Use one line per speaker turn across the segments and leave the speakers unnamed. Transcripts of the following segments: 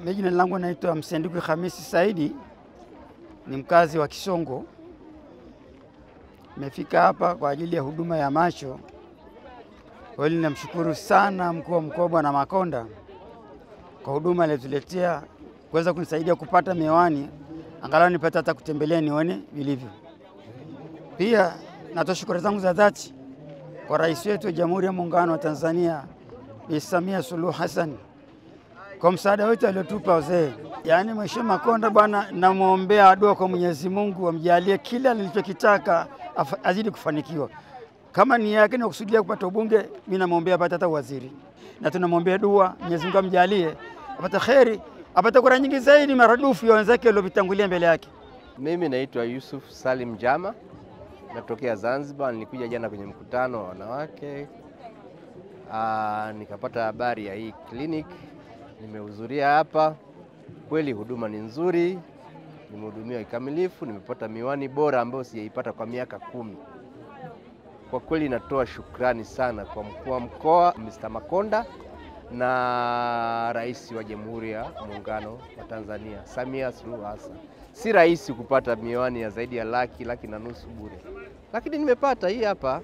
Mimi jina langu naitwa Msendiku Hamisi Saidi, ni mkazi wa Kisongo. Nimefika hapa kwa ajili ya huduma ya macho. Kwa hiyo ninamshukuru sana mkuu wa mkoa Bwana Makonda kwa huduma aliyotuletea kuweza kunisaidia kupata miwani, angalau nipate hata kutembelea nione vilivyo. Pia natoa shukrani zangu za dhati kwa rais wetu wa Jamhuri ya Muungano wa Tanzania Bi Samia Suluhu Hassan kwa msaada wetu aliotupa wazee. Yaani Mheshimiwa Makonda bwana, namuombea dua kwa Mwenyezi Mungu amjalie kila alichokitaka azidi kufanikiwa. Kama nia yake ni kusudia kupata ubunge, mimi namuombea apate hata waziri. Na tunamwombea dua Mwenyezi Mungu amjalie apate kheri, apate kura nyingi zaidi maradufu ya wenzake waliotangulia mbele yake.
Mimi naitwa Yusuf Salim Jama, natokea Zanzibar. Nilikuja jana kwenye mkutano wa wanawake. Nikapata habari ya hii clinic. Nimehudhuria hapa. Kweli huduma ni nzuri, nimehudumiwa kikamilifu, nimepata miwani bora ambayo sijaipata kwa miaka 10. Kwa kweli natoa shukrani sana kwa mkuu wa mkoa Mr. Makonda na rais wa Jamhuri ya Muungano wa Tanzania Samia Suluhu Hassan. Si rahisi kupata miwani ya zaidi ya laki na nusu bure, lakini nimepata hii hapa.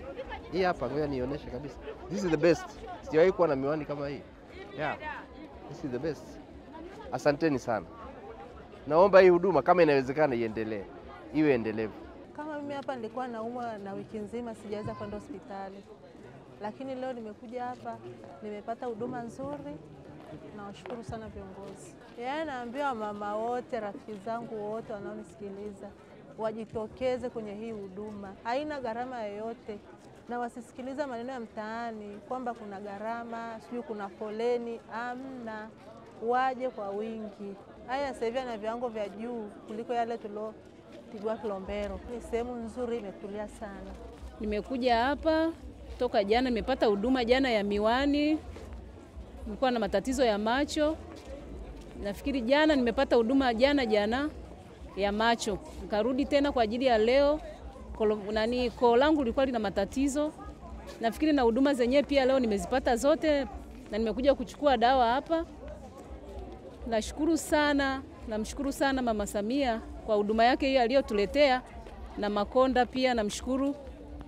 Hii hapa, ngoja nionyeshe kabisa. This is the best. Sijawahi kuwa na miwani kama hii. Yeah. This is the best. Asanteni sana. Naomba hii huduma kama inawezekana iendelee, iwe endelevu.
Kama mimi hapa nilikuwa naumwa na wiki nzima sijaweza kwenda hospitali. Lakini leo nimekuja hapa, nimepata huduma nzuri. Nawashukuru sana viongozi. Yaani naambia mama wote, rafiki zangu wote wanaonisikiliza, wajitokeze kwenye hii huduma. Haina gharama yoyote. Na wasisikiliza maneno ya mtaani kwamba kuna gharama, sijui kuna foleni, amna. Waje kwa wingi. Haya sasa hivi yana viwango vya juu kuliko yale tuliotibiwa Kilombero. Ni sehemu nzuri, imetulia sana.
Nimekuja hapa toka jana, nimepata huduma jana ya miwani. Nilikuwa na matatizo ya macho. Nafikiri jana nimepata huduma jana ya macho. Nikarudi tena kwa ajili ya leo. Koo langu lilikuwa lina matatizo. Nafikiri na huduma zenyewe pia leo nimezipata zote na nimekuja kuchukua dawa hapa. Nashukuru sana, namshukuru sana Mama Samia kwa huduma yake hiyo aliyotuletea, na Makonda pia namshukuru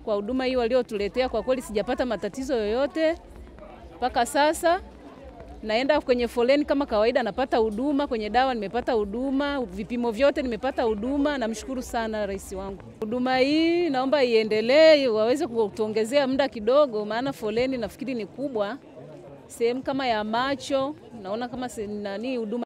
kwa huduma hiyo aliyotuletea. Kwa kweli sijapata matatizo yoyote mpaka sasa. Naenda kwenye foleni kama kawaida, napata huduma, kwenye dawa nimepata huduma, vipimo vyote nimepata huduma. Namshukuru sana rais wangu. Huduma hii naomba iendelee, waweze kutuongezea muda kidogo, maana foleni nafikiri ni kubwa. Sehemu kama ya macho naona kama nani huduma